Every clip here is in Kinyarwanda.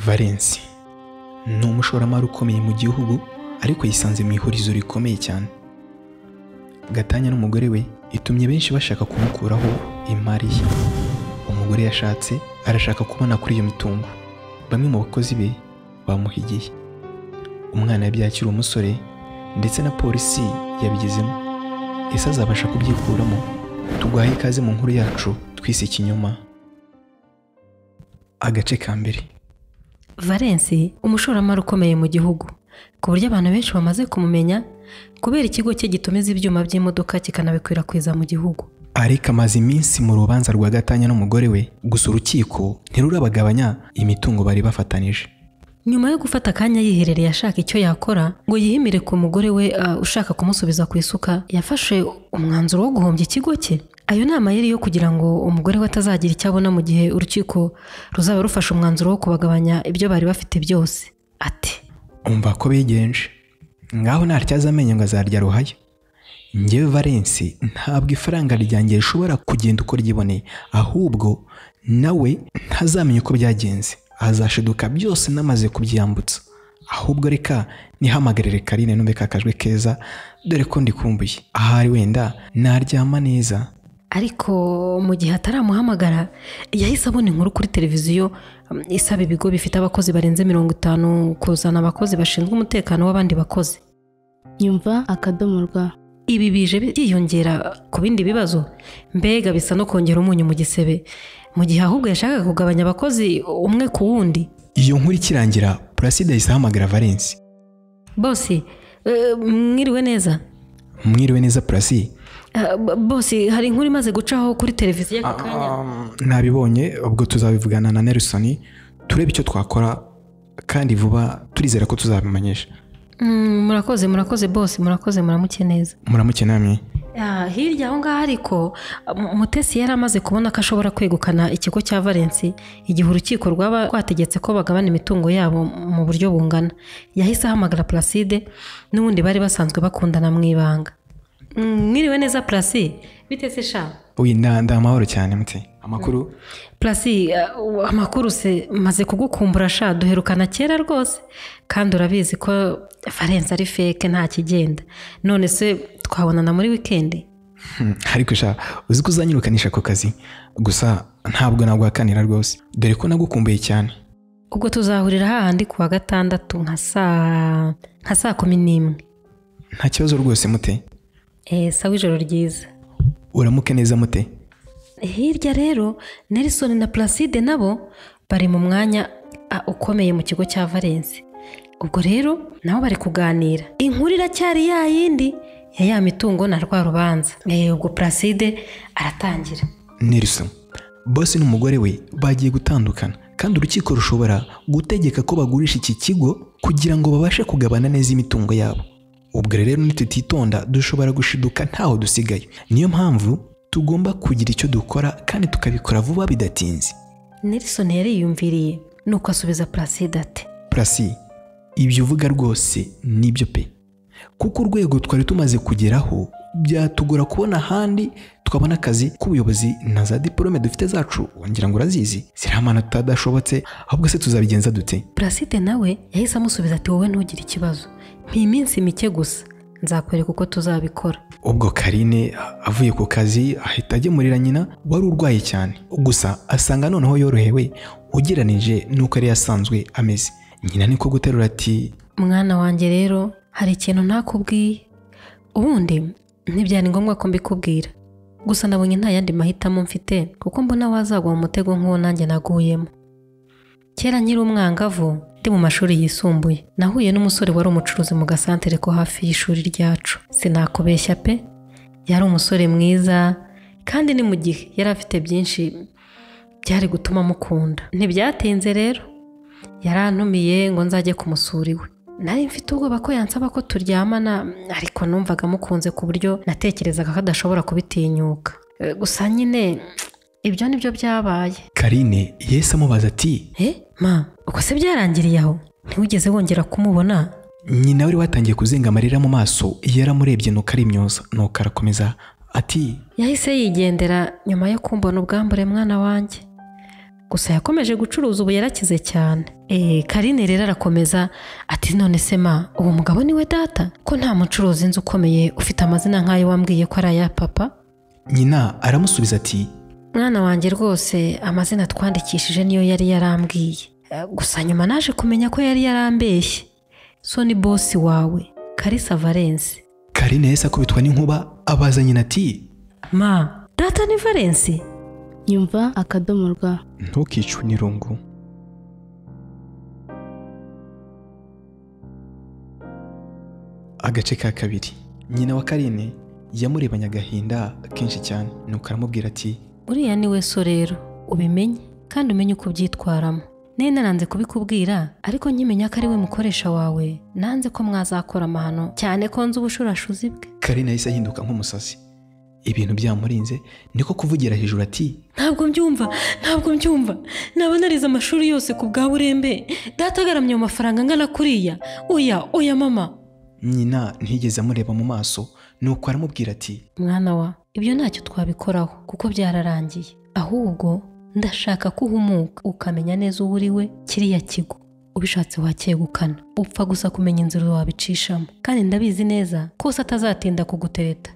Valens ni umushoramari ukomeye mu gihugu, ariko yisanze mu ihurizo rikomeye cyane. Gatanya n'umugore we itumye benshi bashaka kumukuraho imari ye. Umugore yashatse arashaka kubona kuri iyo mitungo. Bamwe mu bakozi be bamuhigiye. Umwana yabyakira umusore ndetse na polisi yabigezemo. Ese azabasha kubyikuramo? Tuguhaye ikaze mu nkuru yacu twise Ikinyoma. Agace ka mbere. Valens, umushoramari ukomeye mu gihugu, ku buryo abantu benshi bamaze kumumenya kubera ikigo cye gitumiza ibyuma by'imodoka kikanabikwirakwiza mu gihugu. Ariko amaze iminsi mu rubanza rwa Gatanya n'umugore we, gusa urukiko ntirurabagabanya imitungo bari bafatanije. Nyuma yo gufata akanya yiherereye ashaka icyo yakora ngo yihimire ku mugore we ushaka kumusubiza ku isuka, yafashe umwanzuro wo guhombya ikigo cye. Ayo ni amayeri yo kugira ngo umugore we atazagira icyo abona mu gihe urukiko ruzaba rufashe umwanzuro wo kubagabanya ibyo bari bafite byose. Ati umva ko bigenje, ngaho ntaryaza amenyo ngo azarya ruhaya. Njyewe Valens ntabwo ifaranga ryanjye rishobora kugenda uko ryiboneye, ahubwo nawe ntazamenya uko byagenze, azashiduka byose namaze kubyambutsa. Ahubwo reka nihamagarire Karine numve kakajwe keza, dore ko ndikumbuye, ahari wenda naryama neza. Ariko mu gihe ataramuhamagara yahise abona inkuru kuri televiziyo isaba ibigo bifite abakozi barenze 50 kuzana abakozi bashinzwe umutekano w'abandi bakozi. Nyumva akadomo rwa. Ibi bije byiyongera ku bindi bibazo, mbega bisa no kongera umunyu mu gisebe, mu gihe ahubwo yashakaga kugabanya abakozi umwe ku wundi. Iyo nkuru ikirangira, Placide yahise ahamagara Valens. Bosi, mwiriwe neza. Mwiriwe neza Placide. Bosi, hari inkuru imaze gucaho kuri televiziyo aka kanya. Nabibonye, ubwo tuzabivugana na Nelson turebe icyo twakora, kandi vuba turizera ko tuzabimenyesha. Murakoze, murakoze bosi, murakoze, muramuke neza. Muramuke namwe. Hirya aho ngaho ariko Mutesi yari amaze kubona ko ashobora kwegukana ikigo cya Valens igihe urukiko rwaba rwategetse ko bagabana imitungo yabo mu buryo bungana. Yahise ahamagara Placide n'ubundi bari basanzwe bakundana mu ibanga. Mwiriwe neza Placide, bite se sha? Uyi nda amahoro cyane Mute. Amakuru? Placide, amakuru se maze kugukumbura sha, duherukana kera rwose. Kandi urabizi ko Valens ari fake nta kigenda. None se twabonana muri weekend? Ariko sha, uzi ko uzanyirukanisha ku kazi. Gusa ntabwo naguhakanira rwose, dore ko nagukumbuye cyane. Ubwo tuzahurira hahandi kuwa gatandatu nka saa 11. Nta kibazo rwose Mute. Sawa, ijoro ryiza. Uramuke neza Mute. Hirya rero Nelson na Placide nabo bari mu mwanya ukomeye mu kigo cya Valens. Ubwo rero nabo bari kuganira. Inkuru iracyari ya yindi ya mitungo na rwa rubanza. Ubwo Placide aratangira. Nelson, boss n'umugore we bagiye gutandukana, kandi urukiko rushobora gutegeka ko bagurisha iki kigo kugira ngo babashe kugabana neza imitungo yabo. Ubwo rero nitutitonda dushobora gushiduka ntaho dusigaye. Niyo mpamvu tugomba kugira icyo dukora kandi tukabikora vuba bidatinze. Nelson yariyumviriye nuko asubiza Placide ati Placide, ibyo uvuga rwose nibyo pe, kuko urwego twari tumaze kugeraho byatugora kubona ahandi twabona akazi k'ubuyobozi na za diplome dufite zacu, ngira ngo urazizi, ziramana tutadashobotse, ahubwo se tuzabigenza dute? Placide nawe yahise amusubiza ati wowe ntugire ikibazo, iminsi mike gusa nzakwereka uko tuzabikora. Ubwo Karine avuye ku kazi ahita agemurira nyina wari urwaye cyane, gusa asanga noneho yorohewe ugereranije n'uko yari yasanzwe ameze. Nyina niko guterura ati mwana wanjye rero hari ikintu ntakubwiye, ubundi ntibyari ngombwa ko mbikubwira, gusa nabonye nta yandi mahitamo mfite kuko mbona wazagwa mu mutego nk'uwo nanjye naguyemo. Kera nkiri umwangavu ndi mu mashuri yisumbuye, nahuye n'umusore wari umucuruzi mu gasantere ko hafi y'ishuri ryacu. Sinakubeshya pe, yari umusore mwiza kandi ni mu gihe yari afite byinshi byari gutuma mukunda. Ntibyatinze rero yarantumiye ngo nzajye kumusura iwe. Nari mfite ubwoba ko yansaba ko turyamana, ariko numvaga mukunze ku buryo natekerezaga ko adashobora kubitinyuka. Gusa nyine ibyo nibyo byabaye. Karine yahise amubaza ati ma, uko se byarangiriye aho? Ntiwigeze wongera kumubona? Nyina wari watangiye kuzinga amarira mu maso yaramurebye nuko arimyoza, nuko arakomeza ati yahise yigendera nyuma yo kumbona ubwambure mwana wanjye. Gusa yakomeje gucuruza, ubu yarakize cyane. Karine rero arakomeza ati none se ma, uwo mugabo niwe data? Ko nta mucuruzi nzi ukomeye ufite amazina nk'ayo wambwiye ko ari aya papa? Nyina aramusubiza ati mwana wanjye rwose amazina twandikishije niyo yari yarambwiye, gusa nyuma naje kumenya ko yari yarambeshye. So ni bosi wawe Kalisa Valence. Karine yahise akubitwa n'inkuba abaza nyina ati ma, data ni Valence? Nyumva akadomo rwa. Ntukicwe n'irungu. Agace ka kabiri. Nyina wa Karine yamurebanye agahinda kenshi cyane, nuko aramubwira ati uriya ni we so rero, ubimenye kandi umenye uko ubyitwaramo. Nari naranze kubikubwira, ariko nkimenya ko ari we mukoresha wawe, nanze ko mwazakora amahano, cyane ko nzi ubushurashuzi bwe. Karine yahise ahinduka nk'umusazi, ibintu byamurinze, niko kuvugira hejuru ati ntabwo mbyumva, ntabwo mbyumva, naba narize amashuri yose ku bwa burembe, data agaramye mu mafaranga angana kuriya, oya oya mama. Nyina ntiyigeze amureba mu maso, nuko aramubwira ati mwana wa, ibyo ntacyo twabikoraho kuko byararangiye, ahubwo ndashaka ko uhumuka ukamenya neza uwo uri we. Kiriya kigo ubishatse wacyegukana, upfa gusa kumenya inzira wabicishamo, kandi ndabizi neza kose atazatinda kugutereta,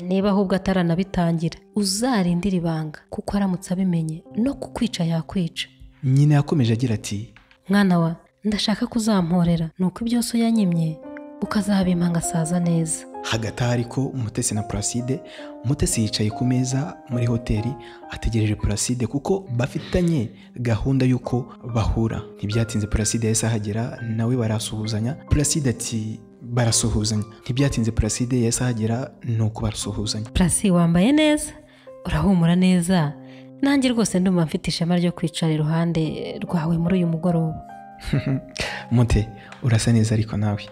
niba ahubwo ataranabitangira. Uzarindira ibanga kuko aramutse abimenye no kukwica yakwica. Nyina yakomeje agira ati mwana wa, ndashaka kuzamporera, nuko ibyo so yanyimye ukazabimpa ngasaza neza. Hagati aho ariko Mutesi na Placide, Mutesi yicaye ku meza muri hoteli ategereje Placide kuko bafitanye gahunda y'uko bahura. Ntibyatinze Placide yahise ahagera nawe barasuhuzanya. Placide ati barasuhuzanya. Ntibyatinze Placide yahise ahagera nuko barasuhuzanya. Placide wambaye neza, urahumura neza, nanjye rwose ndumva mfite ishema ryo kwicara iruhande rwawe muri uyu mugoroba. Mute urasa neza ariko nawe.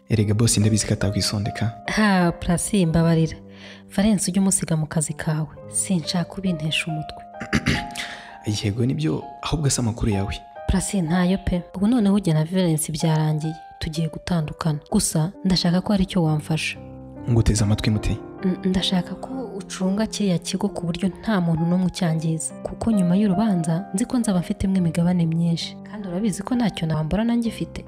Erega boss ndabizi ko atakwisondeka. Ha Placide mbabarira, Valence ujye umusiga mu kazi kawe, sinshaka ubintesha umutwe. Yego nibyo, ahubwo se amakuru yawe? Placide ntayo pe, ubu noneho ujya na Valence byarangiye, tugiye gutandukana. Gusa ndashaka ko hari icyo wamfasha. Nguteze amatwi Mute. Ndashaka ko ucunga kiriya kigo ku buryo nta muntu n'umwe ucyangiza, kuko nyuma y'urubanza nzi ko nzaba mfitemo imigabane myinshi, kandi urabizi ko ntacyo nambura nanjye mfite.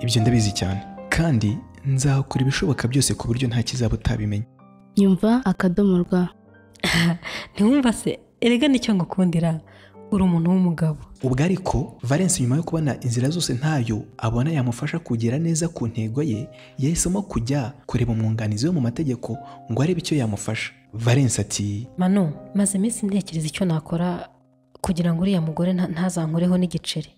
Ibyo ndabizi cyane, kandi nzakora ibishoboka byose ku buryo nta kizaba utabimenya. Nyumva akadomo rwa. Ntiwumva se, erega nicyo ngukundira, uri umuntu w'umugabo. Ubwo ariko Valence nyuma yo kubona inzira zose ntayo abona yamufasha kugera neza ku ntego ye, yahisemo kujya kureba umwunganizi we mu mategeko ngo arebe icyo yamufasha. Valence ati Manu, maze iminsi ntekereza icyo nakora kugira ngo uriya mugore ntazankureho n'igiceri,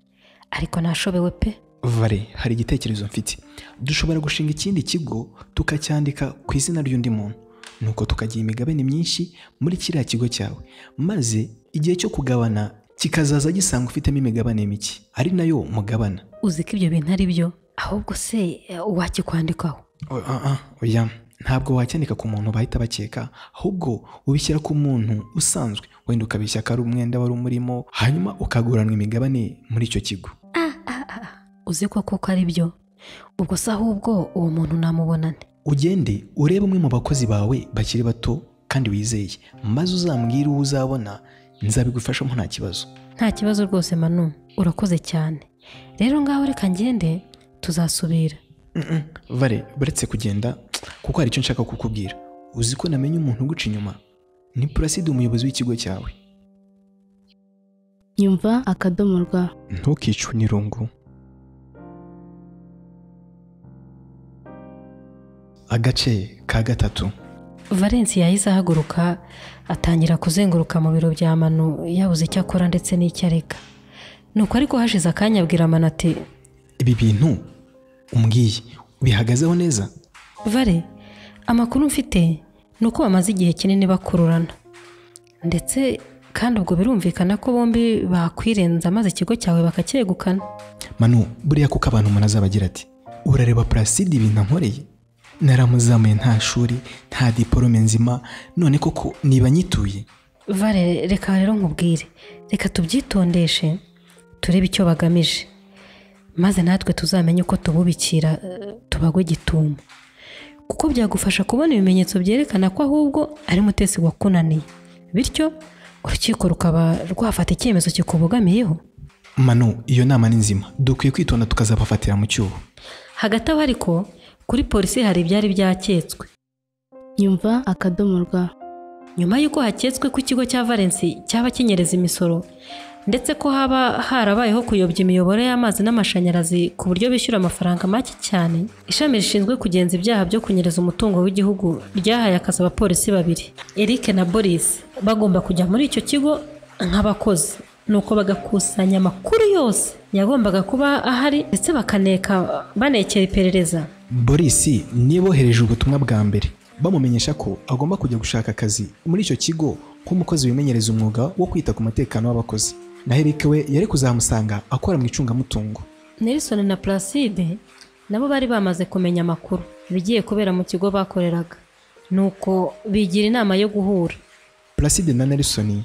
ariko nashobewe pe. Vale, hari igitekerezo mfite. Dushobora gushinga ikindi kigo tukacyandika ku izina ry'undi muntu, nuko tukagira imigabane myinshi muri kiriya kigo cyawe, maze igihe cyo kugabana kikazaza gisanga ufitemo imigabane mike, ari nayo mugabana. Uzi ko ibyo bintu ari byo? Ahubwo se wakikwandikaho? Oya, ntabwo wacyandika ku muntu bahita bakeka, ahubwo ubishyira ku muntu usanzwe, wenda ukabishya ko ari umwenda wari umurimo, hanyuma ukaguranwa imigabane muri icyo kigo. Uzi ko koko ari byo? Ubwo se ahubwo uwo muntu namubonane? Ugende urebe umwe mu bakozi bawe bakiri bato kandi wizeye, maze uzambwire uwo uzabona, nzabigufashamo nta kibazo. Nta kibazo rwose Manu, urakoze cyane. Rero ngaho reka ngende, tuzasubira. Vale, buretse kugenda kuko hari icyo nshaka kukubwira. Uzi ko namenye umuntu uguca inyuma? Ni Placide, umuyobozi w'ikigo cyawe. Nyumva akadomo rwa. Ntukicwe n'irungu. Agace ka gatatu. Valence yahise ahaguruka atangira kuzenguruka mu biro bya Manu, yabuze icyo akora ndetse n'icyo areka. Nuko ariko hashize akanya abwira Manu ati ibi bintu umbwiye ubihagazeho neza? Vale, amakuru mfite ni uko bamaze igihe kinini bakururana, ndetse kandi ubwo birumvikana ko bombi bakwirenza maze ikigo cyawe bakacyegukana. Manu, buriya kuko abantu umuntu azabagira ati urareba Placide ibintu ankoreye, naramuzamuye nta shuri nta diporome nzima, none koko niba nyituye. Vale, reka rero nkubwire, reka tubyitondeshe turebe icyo bagamije, maze natwe tuzamenye uko tububikira tubagwe gitumo, kuko byagufasha kubona ibimenyetso byerekana ko ahubwo ari Mutesi wakunaniye, bityo urukiko rukaba rwafata icyemezo kikubogamiyeho. Manu, iyo nama ni nzima, dukwiye kwitonda tukazabafatira mu cyuho. Hagati aho ariko kuri polisi hari ibyari byaketswe. Nyumva akadomo rwa. Nyuma y'uko haketswe ko ikigo cya Valence cyaba kinyereza imisoro ndetse ko haba harabayeho kuyobya imiyoboro y'amazi n'amashanyarazi ku buryo bishyura amafaranga make cyane, ishami rishinzwe kugenza ibyaha byo kunyereza umutungo w'igihugu ryahaye akazi abapolisi babiri, Eric na Boris, bagomba kujya muri icyo kigo nk'abakozi, nuko bagakusanya amakuru yose yagombaga kuba ahari ndetse bakaneka banekera iperereza. Boris nibohereje ubutumwa bwa mbere bamumenyesha ko agomba kujya gushaka akazi muri icyo kigo nk'umukozi wimenyereza umwuga wo kwita ku mutekano w'abakozi. Na Eric we yari kuzamusanga akora mu icungamutungo. Nelson na Placide nabo bari bamaze kumenya amakuru bigiye kubera mu kigo bakoreraga, nuko bigira inama yo guhura. Placide na Nelson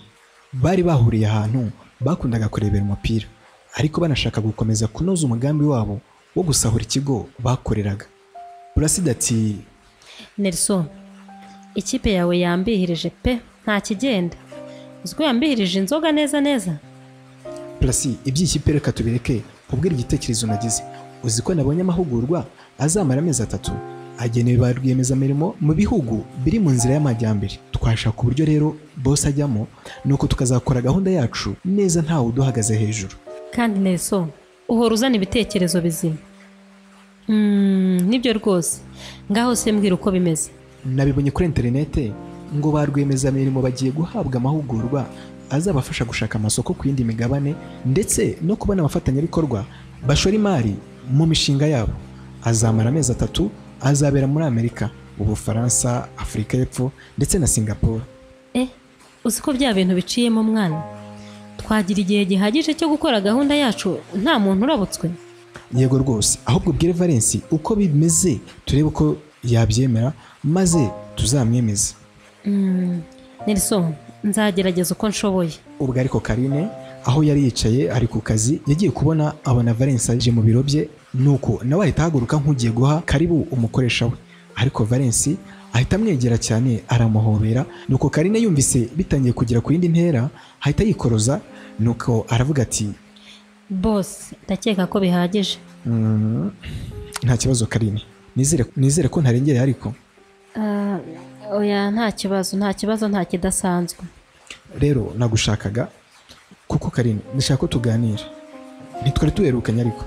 bari bahuriye ahantu bakundaga kurebera umupira, ariko banashaka gukomeza kunoza umugambi wabo wo gusahura ikigo bakoreraga. Placide ati: Nelson, ikipe yawe yambihirije pe, nta kigenda. Uziko yambihirije inzoga neza neza. Placide, iby'ikipe reka tubireke, ubwira igitekerezo nagize. Uzi ko nabonye amahugurwa azamara amezi 3 agenewe ba rwiyemezamirimo mu bihugu biri mu nzira y'amajyambere. Twashaka uburyo rero boss ajyamo, nuko tukazakora gahunda yacu neza ntawe uduhagaze hejuru. Kandi Nelson, uhora uzana ibitekerezo bizima. Nibyo rwose. Ngaho se mbwira uko bimeze. Nabibonye kuri interinete ngo ba rwiyemezamirimo bagiye guhabwa amahugurwa azabafasha gushaka amasoko ku yindi migabane ndetse no kubona abafatanyabikorwa bashora imari mu mishinga yabo. Azamara amezi 3, azabera muri Amerika, Ubufaransa, Afurika y'Epfo ndetse na Singapore. Uzi ko bya bintu biciyemo mwana. Twagira igihe gihagije cyo gukora gahunda yacu nta muntu urabutswe. Yego rwose, ahubwo bwire Valence uko bimeze turebe uko yabyemera maze tuzamwemeze. Nelson, nzagerageza uko nshoboye. Ubwo ariko Karine aho yari yicaye ari ku kazi yagiye kubona abona Valence aje mu biro bye, nuko nawe ahita ahaguruka nk'ugiye guha karibu umukoresha we. Ariko Valence ahita amwegera cyane aramuhobera, nuko Karine yumvise bitangiye kugera ku yindi ntera ahita yikoroza, nuko aravuga ati: Boss, ndakeka ko bihagije. Nta kibazo Karine, nizere ko ntarengereye ariko. Oya, nta kibazo, nta kibazo, nta kidasanzwe. Rero nagushakaga kuko Karine ndashaka ko tuganira. Ntitwari tuherukanye ariko.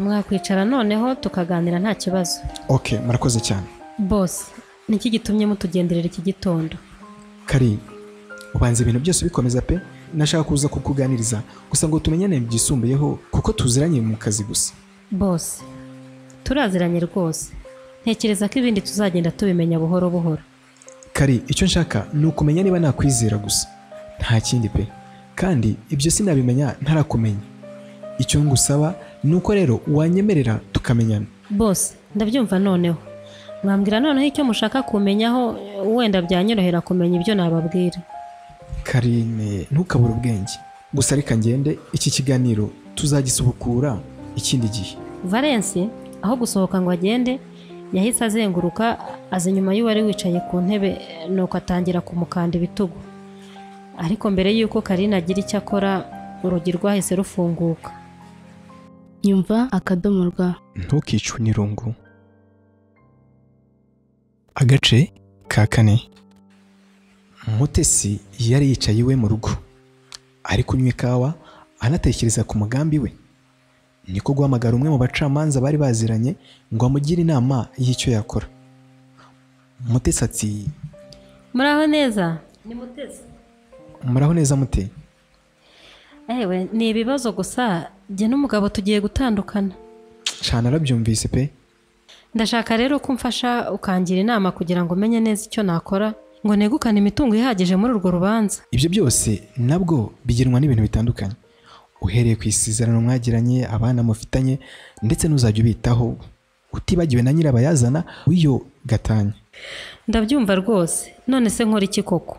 Mwakwicara noneho tukaganira nta kibazo. Okay, murakoze cyane. Boss, niki gitumye mutugenderera iki gitondo? Karine, ubanza ibintu byose bikomeza pe. Nashaka kuza kukuganiriza gusa ngo tumenyane byisumbuyeho kuko tuziranye mu kazi gusa. Boss, turaziranye rwose. Ntekereza ko ibindi tuzagenda tubimenya buhoro buhoro. Kari, icyo nshaka ni ukumenya niba nakwizera gusa, nta kindi pe. Kandi ibyo sinabimenya ntarakumenya. Icyo ngusaba ni uko rero wanyemerera tukamenyana. Boss, ndabyumva noneho. Mwambwira noneho icyo mushaka kumenyaho, wenda byanyorohera kumenya ibyo nababwira. Karine, ntukabure ubwenge. Gusa reka ngende, iki kiganiro tuzagisubukura ikindi gihe. Valence aho gusohoka ngo agende yahise azenguruka aza inyuma y'uwari wicaye ku ntebe, nuko atangira kumukanda ibitugu. Ariko mbere y'uko Karine agira icyo akora, urugi rwahise rufunguka. Nyumva akadomo rwa. Ntukicwe n'irungu. Agace ka 4. Mutesi yari yicaye iwe mu rugo ari kunywa ikawa anatekereza ku mugambi we. Niko guhamagara umwe mu bacamanza bari baziranye ngo amugire inama y'icyo yakora. Mutesi ati: Muraho neza. Ni Mutesi. Muraho neza Mute. Ewe, ni ibibazo gusa, jye n'umugabo tugiye gutandukana. Cyane arabyumvise pe. Ndashaka rero ko umfasha ukangira inama kugira ngo menye neza icyo nakora ngo negukane imitungo ihagije muri urwo rubanza. Ibyo byose nabwo bigenwa n'ibintu bitandukanye, uhereye ku isezerano mwagiranye, abana mufitanye, ndetse n'uzajya ubitaho, utibagiwe na nyirabayazana w'iyo gatanya. Ndabyumva rwose. None se nkora iki koko?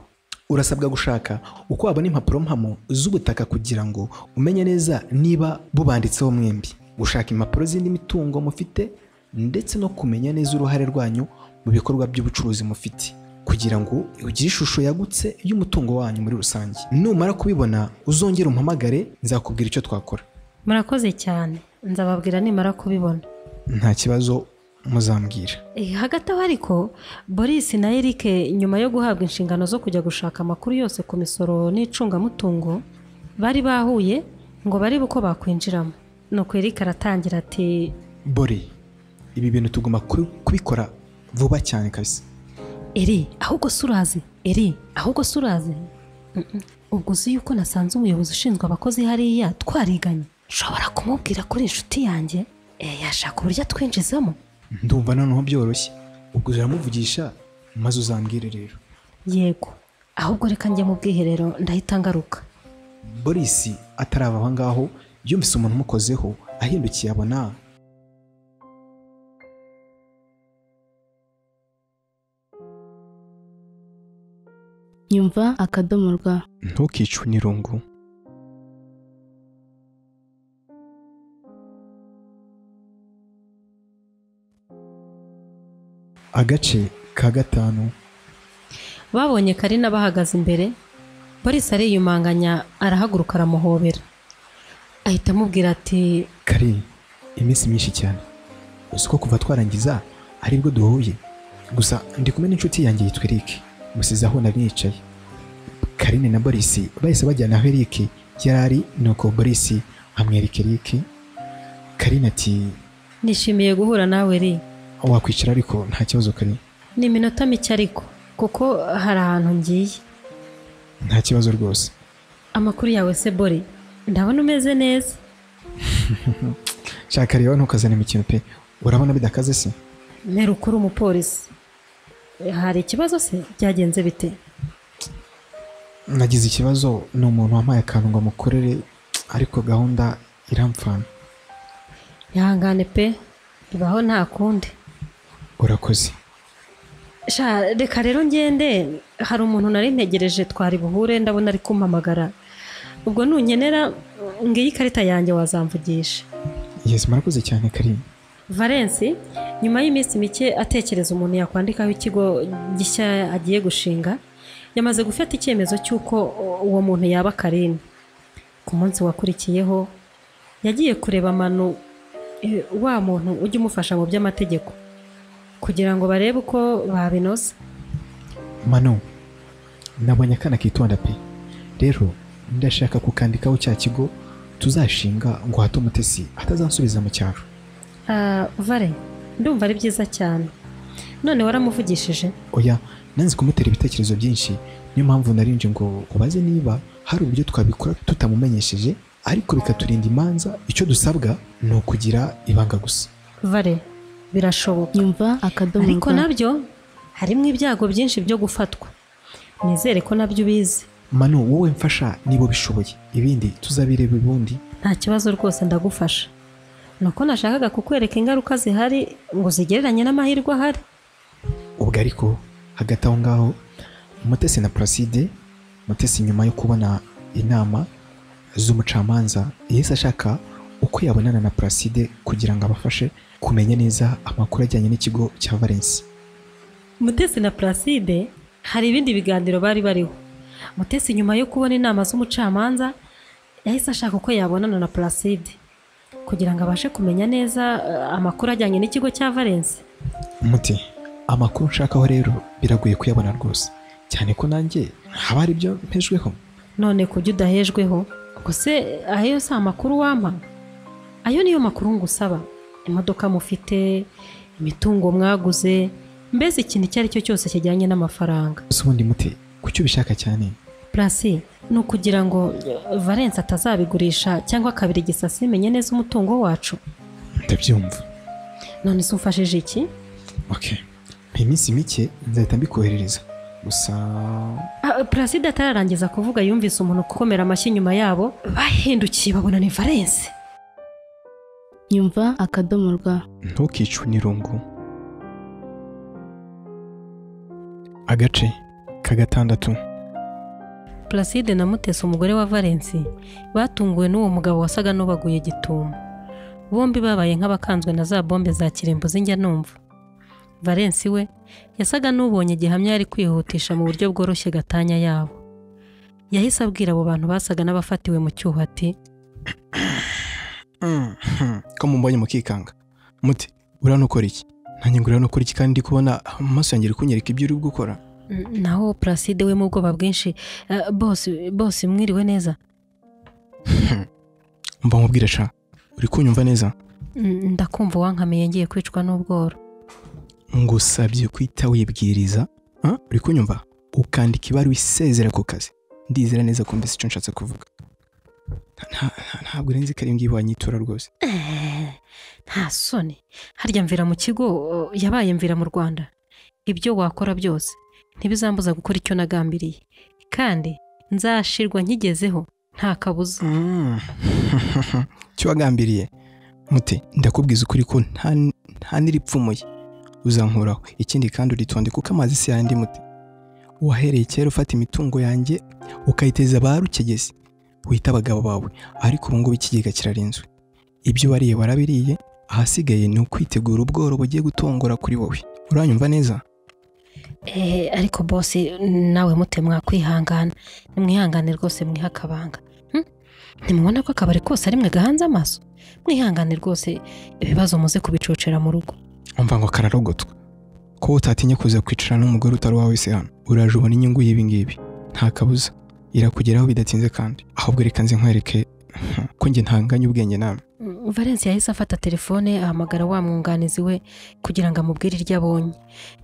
Urasabwa gushaka uko wabona impapuro mpamo z'ubutaka kugira ngo umenye neza niba bubanditseho mwembi, gushaka impapuro z'indi mitungo mufite, ndetse no kumenya neza uruhare rwanyu mu bikorwa by'ubucuruzi mufite, kugira ngo ugire ishusho yagutse y'umutungo wanyu muri rusange. Numara kubibona uzongere umpamagare, nzakubwira icyo twakora. Murakoze cyane, nzababwira nimara kubibona. Nta kibazo, muzambwira. Hagati aho ariko Boris na Eric nyuma yo guhabwa inshingano zo kujya gushaka amakuru yose ku misoro n'icungamutungo bari bahuye ngo barebe uko bakwinjiramo. Nuko Eric aratangira ati Bori, ibi bintu tugomba kubikora vuba cyane kabisa. Eri, ahubwo surazi. Eri, ahubwo surazi. Ubwo uzi yuko nasanze umuyobozi ushinzwe abakozi hariya twariganye. Nshobora kumubwira kuri inshuti yanjye, yashaka uburyo atwinjizamo. Ndumva noneho byoroshye. Ubwo uramuvugisha maze uzambwire rero. Yego, ahubwo reka njye mu bwiherero ndahita ngaruka. Boris atarava aho ngaho yumvise umuntu umukozeho, ahindukiye abona Nyumva akadomo rwa. Ntukicwe n'irungu. Agace ka 5. Babonye Karina bahagaze imbere, Boris ariyumanganya arahaguruka aramuhobera. Ahita amubwira ati Kari, iminsi myinshi cyane. Uzi ko kuva twarangiza aribwo duhuye. Gusa ndi kumwe n'inshuti yanjye yitwa Eric. Musize aho nari nicaye. Karine na Boris bahise bajyana aho Eric yarari, nuko Boris amwereka Eric. Karine ati nishimiye guhura nawe Eric. Wakwicara ariko nta kibazo Karine. Ni iminota mike ariko kuko hari ahantu ngiye. Nta kibazo rwose. Amakuru yawe se Bori, ndabona umeze neza. Shaka rero ntukazane imikino pe. Urabona bidakaze se? Mperukuru umupolisi. Hari ikibazo se? Byagenze bite? Nagize ikibazo, ni umuntu wampaye akantu ngo mukorere ariko gahunda iramfana. Ihangane pe, bibaho nta kundi. Urakoze. Sha reka rero ngende, hari umuntu nari ntegereje twari buhure ndabona ari kumpamagara. Ubwo nunkenera ngiyi ikarita yanjye wazamvugisha. Yes, murakoze cyane Karine. Valence nyuma y'iminsi mike atekereza umuntu yakwandikaho ikigo gishya agiye gushinga, yamaze gufata icyemezo cy'uko uwo muntu yaba Karine. Ku munsi wakurikiyeho yagiye kureba Manu, wa muntu ujya umufasha mu by'amategeko, kugira ngo barebe uko babinoza. Manu, nabonye akana kitonda pe. Rero ndashaka kukandikaho cya kigo tuzashinga ngo hato Mutesi atazansubiza mu cyaro. Vale, ndumva ari byiza cyane. None waramuvugishije? Oya, nanze kumutera ibitekerezo byinshi, niyo mpamvu narinje ngo ubaze niba hari uburyo twabikora tutamumenyesheje, ariko bikaturinda imanza. Icyo dusabwa ni ukugira ibanga gusa. Vale, birashoboka. Nyumva akadomo. Ariko nabyo harimo ibyago byinshi byo gufatwa. Nizere ko nabyo ubizi. Manu, wowe mfasha niba ubishoboye, ibindi tuzabireba ubundi. Nta kibazo rwose, ndagufasha. Nuko nashakaga kukwereka ingaruka zihari ngo zigereranye n'amahirwe ahari. Ubwo ariko hagati aho ngaho Mutesi na Placide, Mutesi nyuma yo kubona inama z'umucamanza yahise ashaka uko yabonana na Placide kugira ngo abafashe kumenya neza amakuru ajyanye n'ikigo cya Valence. Mutesi na Placide hari ibindi biganiro bari bariho. Mutesi nyuma yo kubona inama z'umucamanza yahise ashaka uko yabonana na Placide kugira ngo abashe kumenya neza amakuru ajyanye n'ikigo cya Valence. Muti, amakuru nshakaho rero biragoye kuyabona rwose, cyane ko nanjye haba hari ibyo mpejweho. None kujya udahejweho, ubwo se ayo si amakuru wampa? Ayo niyo makuru ngusaba. Imodoka mufite, imitungo mwaguze, mbese ikintu icyo ari cyo cyose kijyanye n'amafaranga. Ese ubundi Muti, kuki ubishaka cyane? Placide, ni ukugira ngo Valence atazabigurisha cyangwa akabirigisa simenye neza umutungo wacu. Ndabyumva. None se umfashije iki? Okay. Iminsi mike nzahita mbikoherereza. Gusa Placide atararangiza kuvuga yumvise umuntu gukomera amashyi nyuma yabo, bahindukiye babona ni Valence. Nyumva akadomo rwa. Ntukicwe n'irungu. Agace ka 6. Placide na Mutesi umugore wa Valence batunguwe n'uwo mugabo wasaga n'ubaguye gitumo. Bombi babaye nk'abakanzwe na za bombe za kirimbuzi njya numva. Valens we yasaga n'ubonye gihamya yari kwihutisha mu buryo bworoshye gatanya yabo. Yahise abwira abo bantu basaga n'abafatiwe mu cyuho ati ko mumbonye mukikanga muti uranukora iki? Nanjye ngo uranukora iki kandi ndi kubona amaso yanjye ari kunyereka ibyo uri gukora. Naho Placide we mu bwoba bwinshi, boss mwiriwe neza. Mba nkubwire sha, uri kunyumva neza? Ndakumva wankamiye ngiye kwicwa n'ubworo. Ngusabye kwita wibwiriza, uri kunyumva? Ukandika ibaruwa isezera ku kazi. Ndizera neza ko mbese icyo nshatse kuvuga. Ntabwo urenze ko ari ngibi wanyitura rwose. Nta soni. Harya mvira mu kigo yabaye mvira mu Rwanda. Ibyo wakora byose ntibizambuza gukora icyo nagambiriye, kandi nzashirwa nkigezeho nta kabuza. Cyo wagambiriye mute, ndakubwiza ukuri ko nta niripfumuye uzankuraho. Ikindi kandi uritonde kuko amazi si yandi mute. Wahereye kera ufata imitungo yanjye ukayiteza ba rukegezi wita abagabo bawe, ariko ubu ngubu ikigega kirarinzwe. Ibyo wariye warabiriye, ahasigaye ni ukwitegura ubworo bugiye gutongora kuri wowe. Uranyumva neza? Ariko boss nawe mute mwakwihangana, nimwihangane rwose mwiha akabanga. Ntimubona ko akabari kose ari mwe gahanze amaso? Mwihangane rwose ibibazo muze kubicocera mu rugo. Umva ngo kararogotwa. Ko utatinye kuza kwicara n'umugore utari wawe se hano, uraje ubona inyungu y'ibi ngibi. Nta kabuza irakugeraho bidatinze kandi. Ahubwo reka nze nkwereke ko njye ntanganye ubwenge nawe. Valens yahise afata telefone ahamagara wa mwunganizi we kugira ngo amubwire iryo abonye.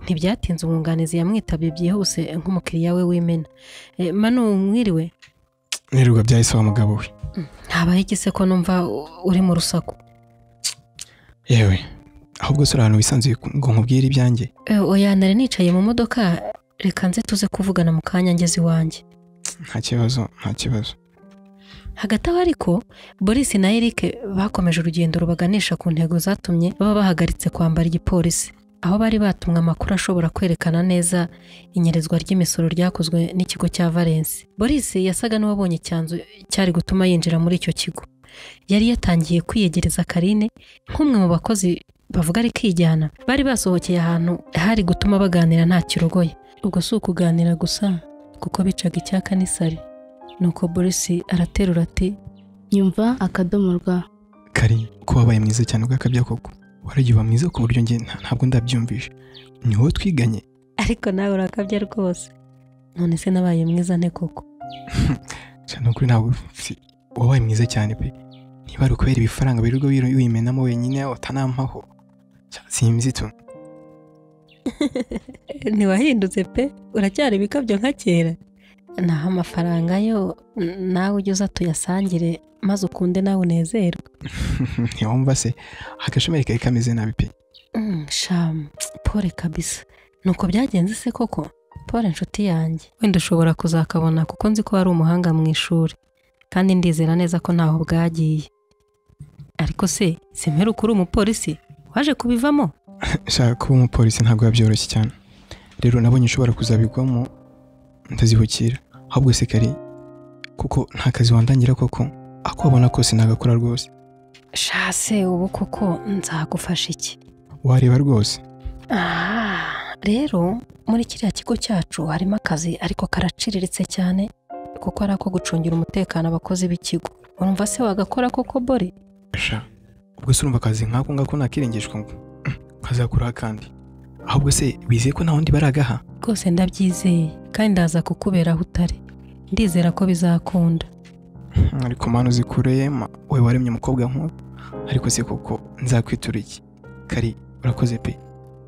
Ntibyatinze umwunganizi yamwitabye byihuse nk'umukiriya we w'imena. Manu mwiriwe? Nirirwa byahise wa mugabo we. Habaye iki se ko numva uri mu rusaku? Yewe, ahubwo se ahantu wisanzuye ngo nkubwire ibyanjye? Oya, nari nicaye mu modoka, reka nze tuze kuvugana mu kanya ngeze iwanjye. Nta kibazo, nta kibazo. Hagati aho ariko Boris na Eric bakomeje urugendo rubaganisha ku ntego zatumye baba bahagaritse kwambara igipolisi, aho bari batumwe amakuru ashobora kwerekana neza inyerezwa ry'imisoro ryakozwe n'ikigo cya Valens. Boris yasaga n'uwabonye icyanzu cyari gutuma yinjira muri icyo kigo. Yari yatangiye kwiyegereza Karine nk'umwe mu bakozi bavuga ari kijyana bari basohokeye ahantu hari gutuma baganira nta kirogoye. Ubwo si ukuganira gusa kuko bicaga icyaka n'isari. Nuko Boris araterura ati nyumva akadomo rwa Kari, ko wabaye mwiza cyane ubwakabya koko. Waragiye uba mwiza ku buryo njye ntabwo ndabyumvisha. Ni wowe twiganye. Ariko nawe urakabya rwose. None se nabaye mwiza nte koko? Cyane kuri ntabwo wabaye mwiza cyane pe. Niba ari ukubera ibifaranga birirwa wimenamo wenyine utanampaho. Simzi tu. Ntiwahindutse pe, uracyari ibikabyo nka kera. Naho amafaranga yo nawe ujye uza tuyasangire maze ukunde nawe unezerwe. Ntiwumva se agashomeri kari kameze nabi pe. Sham, pole kabisa. Nuko byagenze se koko? Pole inshuti yanjye. Wenda ushobora kuzakabona kuko nzi ko ari umuhanga mu ishuri, kandi ndizera neza ko ntaho bwagiye. Ariko se simperuka uri umupolisi waje kubivamo? Shaka kuba umupolisi ntabwo byoroshye cyane. Rero nabonye ushobora kuzabigwamo ndazibukira. Ahubwo se Kari, kuko nta kazi wandangira koko, ako wabona kose nagakora rwose. Shase ubu koko nzagufasha iki? Wareba rwose. Rero muri kiriya kigo cyacu harimo akazi ariko karaciriritse cyane kuko ari ako gucungira umutekano abakozi b'ikigo. Urumva se wagakora koko Bori? Sha, ubwo se urumva akazi nk'ako ngako nakirengeshwa ngo nkazakuraho kandi. Ahubwo se wizeye ko nta wundi baragaha? Rwose ndabyizeye kandi ndaza kukubera aho utari. Ndizera ko bizakunda. Ariko mana uzikureye we waremye umukobwa nk'uwo. Ariko se koko nzakwitura iki? Kari, urakoze pe.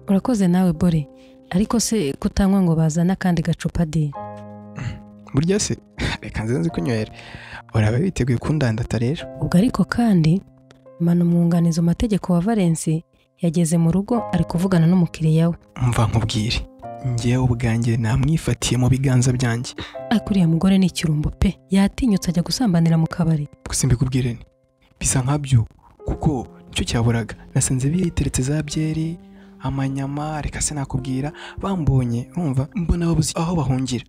Urakoze nawe Bori. Ariko se kutanywa ngo bazana kandi gacupa di? Burya se reka nze kunywera. Uraba witeguye kundandata rero. Ubwo ariko kandi Manu umwunganizi mu mategeko wa Valens yageze mu rugo ari kuvugana n'umukiriya we. Mva nkubwire, njyewe ubwanjye namwifatiye mu biganza byanjye. Ariko uriya mugore ni ikirumbo pe, yatinyutse ajya gusambanira mu kabari. Gusa mbikubwire ni bisa nkabyo kuko nicyo cyaburaga. Nasanze biteretse za byeri, amanyama, reka se nakubwira, bambonye urumva mbona babuze aho bahungira.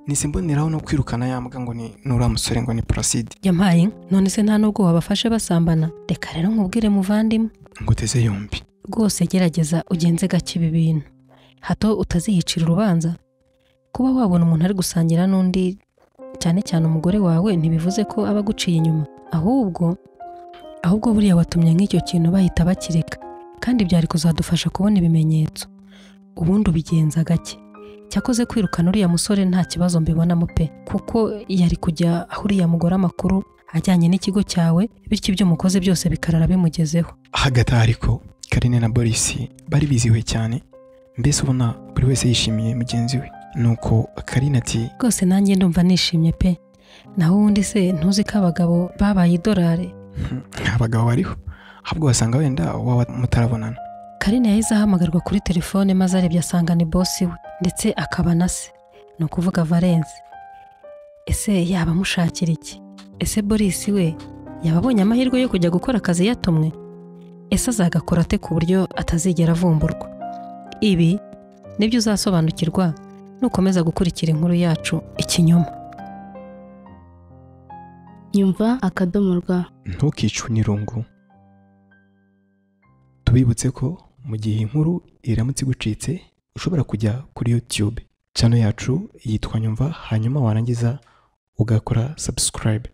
Nise mboneraho no kwirukana yambwa ngo ni nura musore ngo ni Placide. Yampaye none se nta nubwo wabafashe basambana? Reka rero nkubwire muvandimwe. Nguteze yombi. Rwose gerageza ugenze gake ibi bintu, hato utaziyicira urubanza. Kuba wabona umuntu ari gusangira n'undi, cyane cyane umugore wawe, ntibivuze ko aba aguciye inyuma, ahubwo buriya watumye nk'icyo kintu bahita bakireka, kandi byari kuzadufasha kubona ibimenyetso. Ubundi ubigenza gake. Cyakoze kwirukana uriya musore nta kibazo mbibonamo pe, kuko yari kujya aho uriya mugore amakuru ajyanye n'ikigo cyawe, bityo ibyo mukoze byose bikarara bimugezeho. Hagati aho ariko Karine na Boris bari bizihiwe cyane, mbese ubona buri wese yishimiye mugenzi we. Nuko Karine ati rwose nanjye ndumva nishimye pe, naho ubundi se ntuzi ko abagabo babaye idolari? Abagabo bariho, ahubwo wasanga wenda waba mutarabonana. Karine yahise ahamagarwa kuri telefone, maze arebye asanga ni bosi we ndetse akaba na se, ni ukuvuga Valence. Ese yaba amushakira iki? Ese Boris we yaba abonye amahirwe yo kujya gukora akazi yatumwe? Ese azagakora ate ku buryo atazigera avumburwa? Ibi nibyo uzasobanukirwa nukomeza gukurikira inkuru yacu Ikinyoma. Nyumva akadomo rwa. Ntukicwe n'irungu. Tubibutse ko mu gihe inkuru iramutse igucitse ushobora kujya kuri YouTube channel yacu yitwa Nyumva, hanyuma warangiza ugakora subscribe.